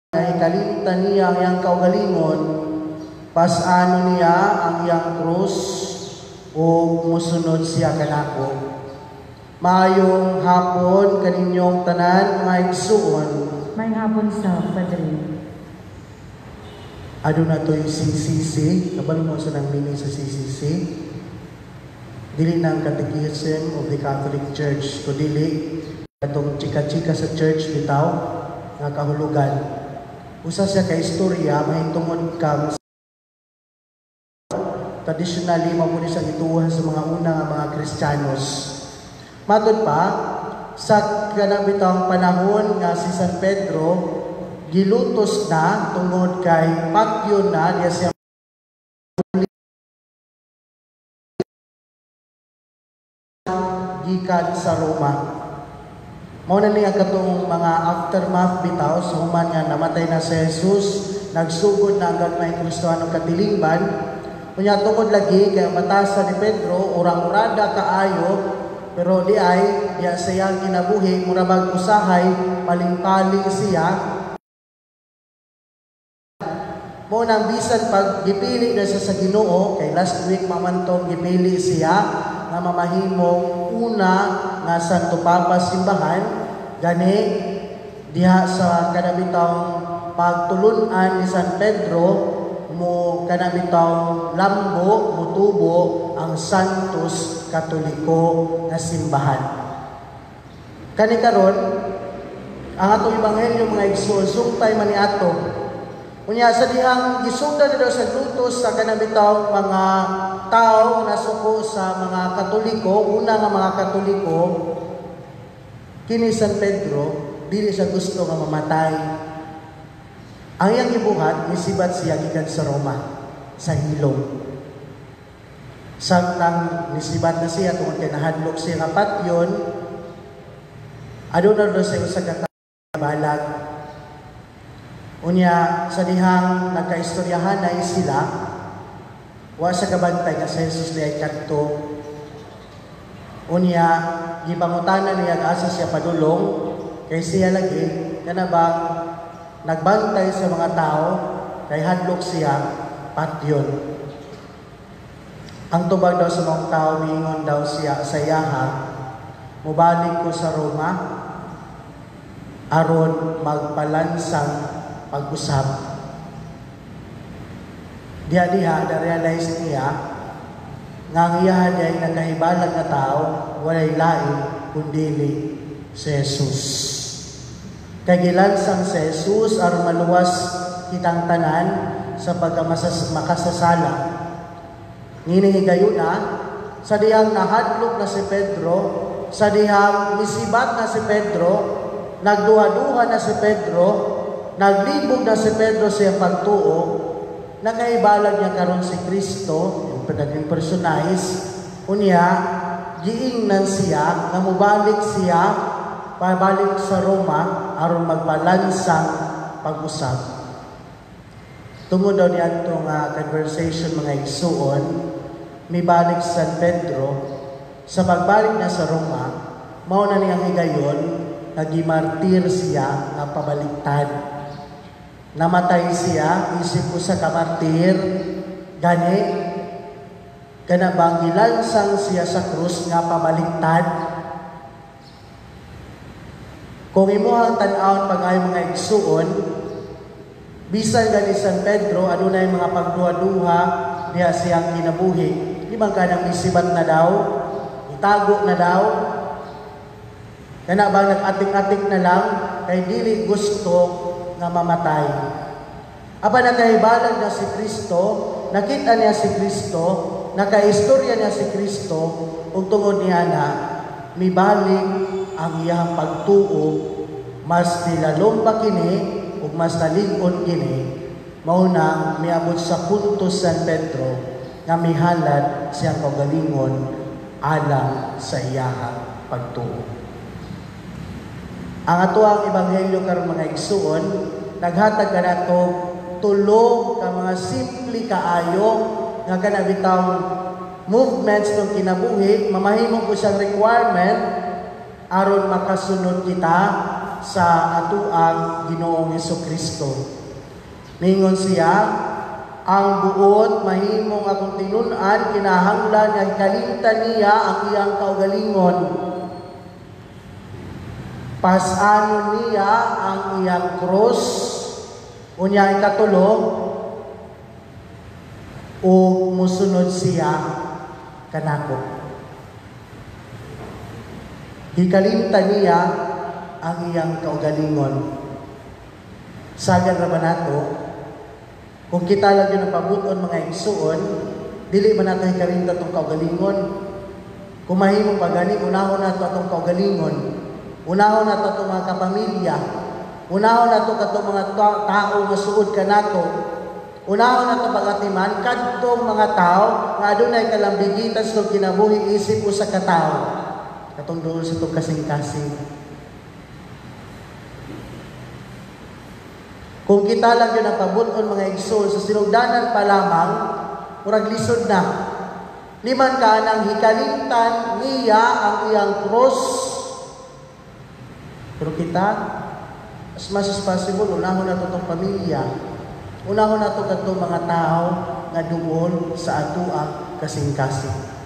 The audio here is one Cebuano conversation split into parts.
Ikalimtan niya ang iyang kaugalingon, pas-ano niya ang iyang krus ug musunod siya kanako. Maayong hapon kaninyong tanan, mga igsuon. Maayong hapon sa, Padre. Aduna to'y CCC. Kabalo mo sa nang meaning sa CCC? Dili ng Catechism of the Catholic Church, kundili katong chika-chika sa church bitaw nga kahulugan. Usa siya ka istorya mahitungod kang traditionally mao po ni sa gituohan sa mga una nga mga Kristiyanos. Matod pa sa kanang bitawng panahon nga si San Pedro gilutos na tungod kay patyon na diya siya gikan sa Roma. Mao na niya katong mga aftermath bitaw sa human nga namatay na si Jesus, nagsugod na ang gagmay Kristohanong katilingban. Unya tungod lagi kay ang batasan ni Pedro urang-urada kaayo, pero di ay diya siyang kinabuhi mura bag usahay paling-paling siya. Mao nang bisan pag gipili na siya sa Ginoo, kay last week mamantong gipili siya nga mamahimong una nga Santo Papa simbahan, gani diha sa kanabitang pagtulun-an ni San Pedro mo kanabitang lambo mutubo ang Santos Katoliko nga simbahan. Kani karon ang atong ebanghelyo, mga igsoon, sungtay man ni ato. Unya sa dihang gisugdan na daw sa lutos sa kanabitang mga tao nasuko sa mga Katoliko, una nga mga Katoliko, kini San Pedro dili siya gusto nga mamatay. Ang iyang gibuhat, misibat siya gikan sa Roma, sa hilom. Samtang nisibat na siya tungod kay nahadlok siya nga patyon, aduna daw siya usa ka balag. Unya sa dihang nagkaistoryahanay sila, wa siya kabantay nga si Jesus diay kadto. Unya gipangutana niya asa siya padulong, kay siya lagi kana bang nagbantay sa mga tao kay hadlok siya patyon. Ang tubag daw sa mga tao, miingon daw siya sa iyaha, mobalik ko sa Roma aron magpalansang pag-usab. Diha-diha na-realize niya nga ang iyaha diay nakahibalag nga tao walay lain kundili si Jesus. Kay gilansang si Jesus aron maluwas kitang tanan sa pagkamasas makasasala. Ngini higayuna sa dihang nahadlok na si Pedro, sa dihang misibat na si Pedro, nagduha-duha na si Pedro, naglibog na si Pedro sa iyang pagtuo, nakahibalag niya karon si Kristo, yung nag-impersonize, unya, giingnan siya, nga mobalik siya, pabalik sa Roma, aron magbalansang pag-usab. Tungod daw niya itong conversation, mga igsuon, mibalik San Pedro, sa pagbalik niya sa Roma, mao na niyang higayon, nagimartir siya nga pabaliktad. Namatay siya, isip ko sa kamartir, gani, kana bang gilansang siya sa krus nga pabaliktad. Kung imuhang tan-awon pag-ayo, mga igsuon, bisan gani San Pedro, adunay mga pagduha-duha diha siyang kinabuhi. Di ba kanang misibat na daw, itago na daw, kana bang nag-atik-atik na lang, kay dili gusto nga mamatay. Apan nakahibalag na si Kristo, nakita niya si Kristo, nakaistorya niya si Kristo, ug tungod niya na mibalik ang iyang pagtuo, mas nilalom pa kini ug mas nalig-on kini, mao nang miabot sa punto San Pedro nga mihalad siyang kaugalingon alang sa iyahang pagtuo. Ang atoang ebanghelyo karon, mga igsuon, naghatag kanato tulo ka mga simple kaayo nga kanabitang movements ng kinabuhi, mamahimo po siyang requirement aron makasunod kita sa atuang Ginoong Hesukristo. Mingon siya, ang buot mahimong akong tinun-an, kinahanglan nga ikalimtan niya ang iyang kaugalingon. Pas-anon niya ang iyang krus, unya ikatulo, ug musunod siya kanako. Hikalimtan niya ang iyang kaugalingon. Sagan ra ba nato? Kung kita lang yun ang pabuton mga igsuon, dili man nato hikalimtan atong kaugalingon. Kung mahimo pa gani, unahon nato atong kaugalingon. Unahon nato atong mga kapamilya. Unahon nato katong mga tao nga suod kanato. Unahon nato pagatiman kadtong mga tao nga adunay kalambigitan sa kinabuhi isip usa ka tawo. Katong duol sa itong kasing-kasing. Kung kita lang yun ang pabuton mga igsoon sa sinugdanan pa lamang, murag lisod na. Liman ka nang hikalimtan niya ang iyang cross. Pero kita, as much as possible, unahon nato itong pamilya. Unahon nato katong mga tao nga duol sa atuang kasing-kasing.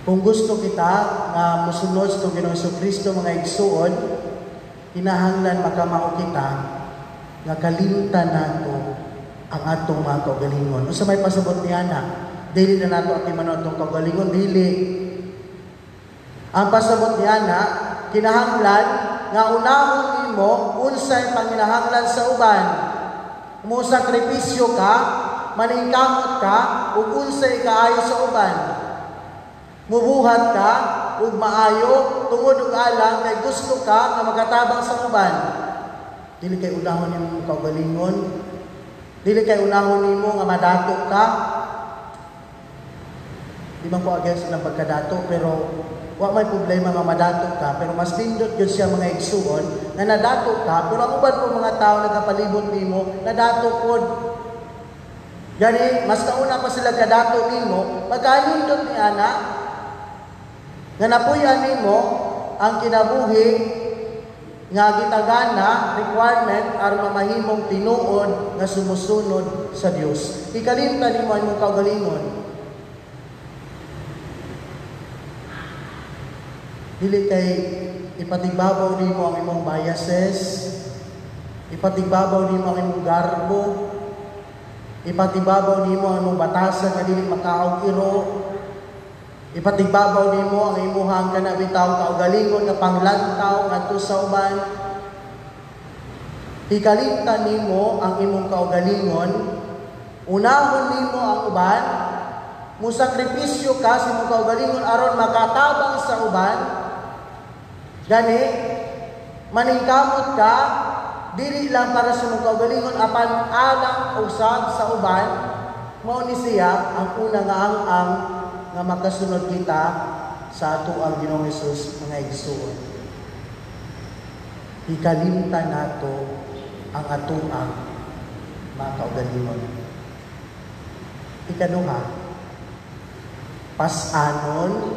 Kung gusto kita nga mosunod sa Ginoong Hesukristo mga igsuon, kinahanglan makamao kita nga kalimtan nato ang atong mga kaugalingon. Unsa may pasabot niya na? Dili na nato atiman atong kaugalingon, dili. Ang pasabot niya na, kinahanglan nga unahon nimo unsay panginahanglan sa uban. Mosakripisyo ka, maningkamot ka ug unsay kaayo sa uban. Mubuhat ka ug maayo tungod og alang kay gusto ka nga makatabang sa uban. Dili kay unahon nimo kaugalingon, dili kay unahon nimo nga madato ka. Di man ko against ilang pagkadato, pero wa may problema nga madato ka, pero mas nindot gyud siya mga igsuon nga nadato ka, pero ang uban po mga tao nagapalibot nimo nadato pod. Gani mas nauna pa sila kadato nimo, magkanindot ni ana nga napuy-an nimo ang kinabuhi nga gitagana requirement aron mamahimong tinuod nga sumusunod sa Dios. Ikalimtan nimo ang imong kaugalingon. Dili kay ipatigbabaw nimo ang imong biases, ipatigbabaw nimo ang imong garbo, ipatigbabaw nimo ang imong batasan nga dili makaog iro, ipatigbabaw nimo ang imuhang kanabitaw kaugalingon nga panglantaw ngadto sa uban. Ikalimtan nimo ang imong kaugalingon, unahon nimo ang uban, musakripisyo ka sa imong kaugalingon aron makatabang sa uban. Gani maningkamot ka dili lang para sa imong kaugalingon apan alang usab sa uban. Mao ni siya ang una nga ang-ang nga makasunod kita sa ato ang Ginoong Hesus mga igsuon. Ikalimtan nato ang atoang mga kaugalingon. Ikaduha, pas-anon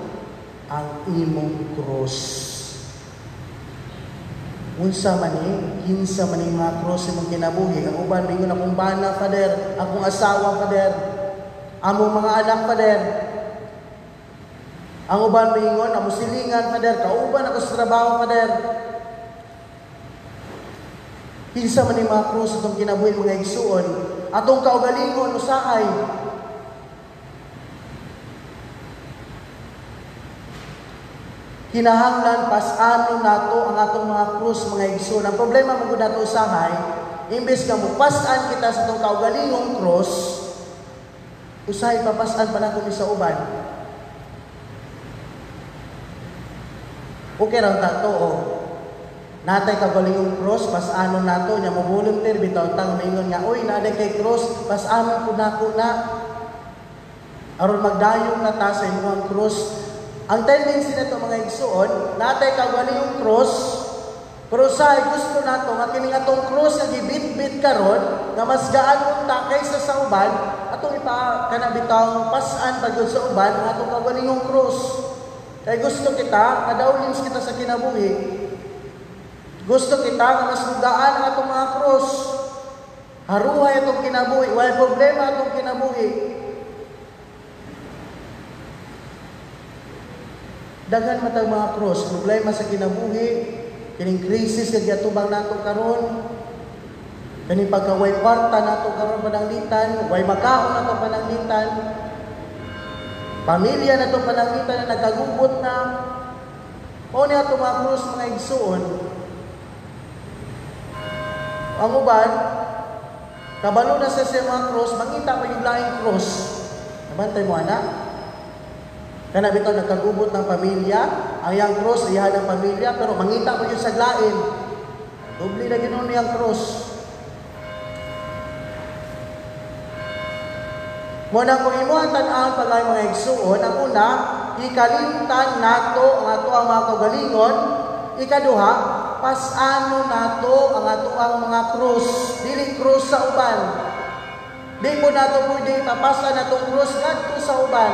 ang imong krus. Unsa man ni, kinsa man ni mga krus imong kinabuhi. Ang uban mingon akong bana, Father, akong asawa, Father, among mga anak, Father. Ang uban mingon amo silingan, Father, kauban ako sa trabaho, Father. Kinsa man ni mga krus atong kinabuhi mga igsuon, atong kaugalingon usahay. Kinahanglan pas-anon nato ang atong mga krus mga igsoon. Ang problema man gud nato usahay, imbes nga mopas-an kita sa atong kaugalingong krus, usahay papas-an pa nato ni sa uban. Okay ra ta to, oh. Natay kaugalingong krus, pas-anon nato nya mo volunteer bitaw tang maingon nga, oy naa kay krus, pas-anon pud nako na. Aron magdayong na ta sa imong krus. Ang tendency nito mga igsuon, natay kaugalingong krus, pero usahay gusto nato nga kining atong krus nga gibitbit karon nga mas gaan unta kaysa sa uban, atong ipa kana bitaw pas-an pagud sa uban ang atong kaugalingong krus. Kay gusto kita, kadawlins kita sa kinabuhi. Gusto kita nga mas mugaan ang atong mga krus. Haruhay atong kinabuhi, walay problema atong kinabuhi. Daghan matag mga krus, problema sa kinabuhi, kining krisis nga giatubang nato karon, kining pagka way kwarta nato karon pananglitan, way makaon nato pananglitan, pamilya nato pananglitan na nagkagubot na. Mao ni atong mga krus, mga igsuon. Ang uban, kabalo na sa siya mga krus, mangita pa yung laing krus. Nabantay mo, anak? Kana bitaw nagkagubot ng pamilya, ang iyang krus, iyahan ng pamilya, pero mangita pa yun sa lain. Doble na ginoon niyang krus. Muna kung imo ang tan-awon pag-ay mga igsuon, ang una, ikalimtan nato ang ato ang mga kaugalingon. Ikaduha, pasano nato ang ato ang mga krus, dili krus sa uban. Di po nato pwede ipapasan atong krus ngadto sa uban.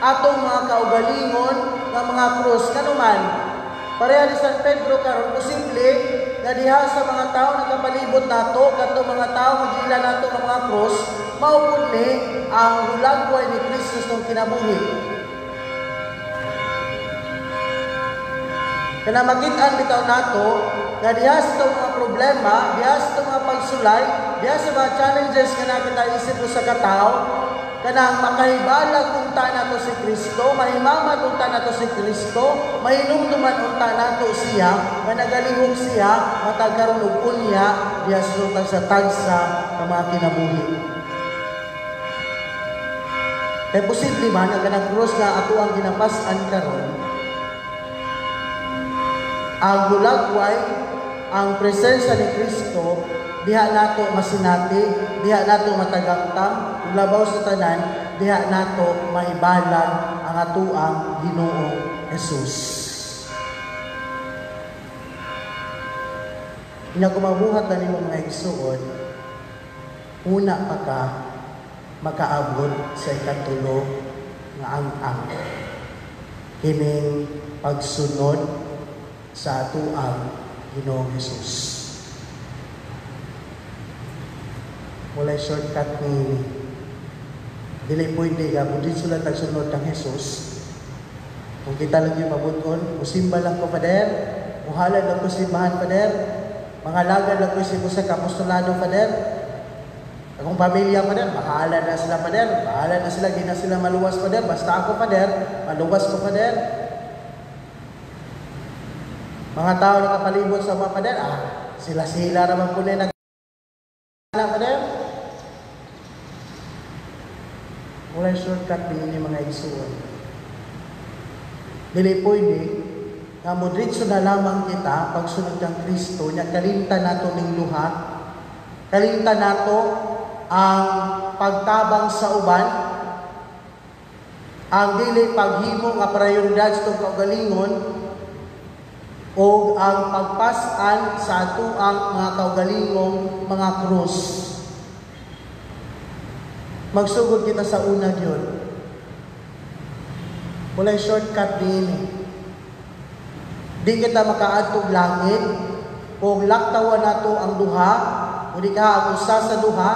Atong mga kaugalingon nga mga krus kanuman. Pareha ni San Pedro karon posible nga diha sa mga tawo nakapalibot nato, kadtong mga tawo magila nato ng mga krus, mao pud ni ang hulagway ni Kristo sa kinabuhi. Kana makit-an bitaw nato nga diha sa itong mga problema, diha sa itong mga pagsulay, diha sa mga challenges nga nakita isip usa ka tawo, kanang makahibalag unta nato si Kristo, mahimamat unta nato si Kristo, mahinumduman unta nato siya, managalihok siya, matag karon og unya diha sa tagsa nga mga kinabuhi. Kay posible man nga kanang krus nga ato ang ginapas-an karon, ang hulagway, ang presensya ni Kristo, diha nato masinati, diha nato matagangtang, labaw sa tanan, diha nato maibalag ang atuang Ginoong Jesus. Inya kumabuhat na nimo mga igsuon, una pa ka makaabot sa ikatulo nga ang-ang, kining pagsunod sa atuang Ginoong Jesus. Walay shortcut ni dili pwede nga kung dito sila tagsunod kang Jesus. Kung kita lang yung mabuton, musimba lang ko, Father, muhalad lang ko simbahan, Father, mangalaga lang ko sa kapostolado, Father, akong pamilya, Father, bahala na sila, Father, bahala na sila, di na sila maluwas, Father, basta ako, Father, maluwas ko, Father. Mga tao nakapalibot sa mga Father, sila-sila naman po na Father. Walay shortcut din yung mga igsuon. Dili pwede nga modritso na lamang kita pagsunod kang Kristo, nya kalimtan nato ning duha, kalimtan nato ang pagtabang sa uban, ang dili paghimo nga prioridad sa itong kaugalingon, o ang pagpas-an sa atuang mga kaugalingong mga krus. Magsugod kita sa una yun. Walay shortcut din eh. Di kita makaadtog langit kung laktawan nato ang duha, o di ka ang usa sa duha,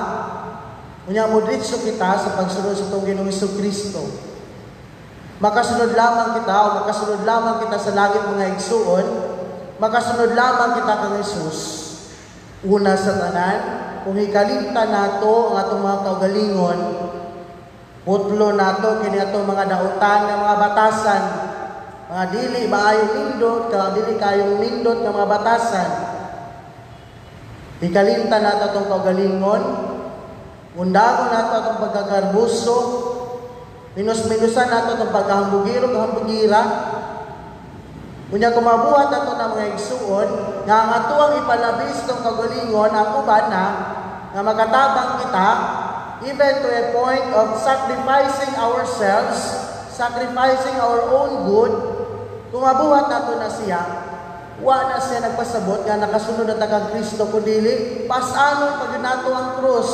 unya modritso kita sa pagsunod sa itong Ginoong Jesucristo. Makasunod lamang kita o makasunod lamang kita sa langit mga igsuon, makasunod lamang kita kang Jesus. Una sa tanan, kung ikalimtan nato ang atong mga kaugalingon, putlo nato kini atong mga dautan nga mga batasan, mga dili maayong nindot, kang dili kayong nindot nga mga batasan. Ikalimtan nato atong kaugalingon, undangon nato atong pagkagarbuso, minus-minusan nato atong pagkahambugiro, kahambugira. Unya kumabuhat nato ng mga igsuon, nga ang atuang ipalabis itong kaugalingon, ang uban na, nga makatabang kita, even to a point of sacrificing ourselves, sacrificing our own good, kumabuhat nato na siya, wa na siya nagpasabot nga nakasunod na tagang Kristo, kundili pasanon pag nato ang krus.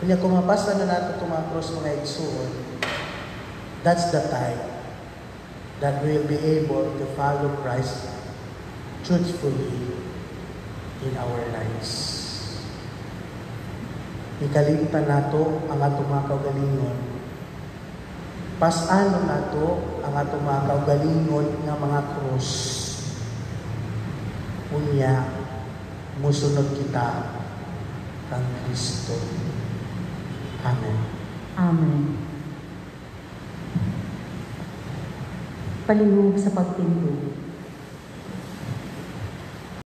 Kunya kumapasa na nato itong mga krus mga igsuon, that's the time That we will be able to follow Christ truthfully in our lives. Ikalimtan nato ang atong mga kaugalingon. Pas-anon nato ang atong mga kaugalingon nga mga krus. Unya, musunod kita kang Kristo. Amen. Amen. Palihog sa pagtindog.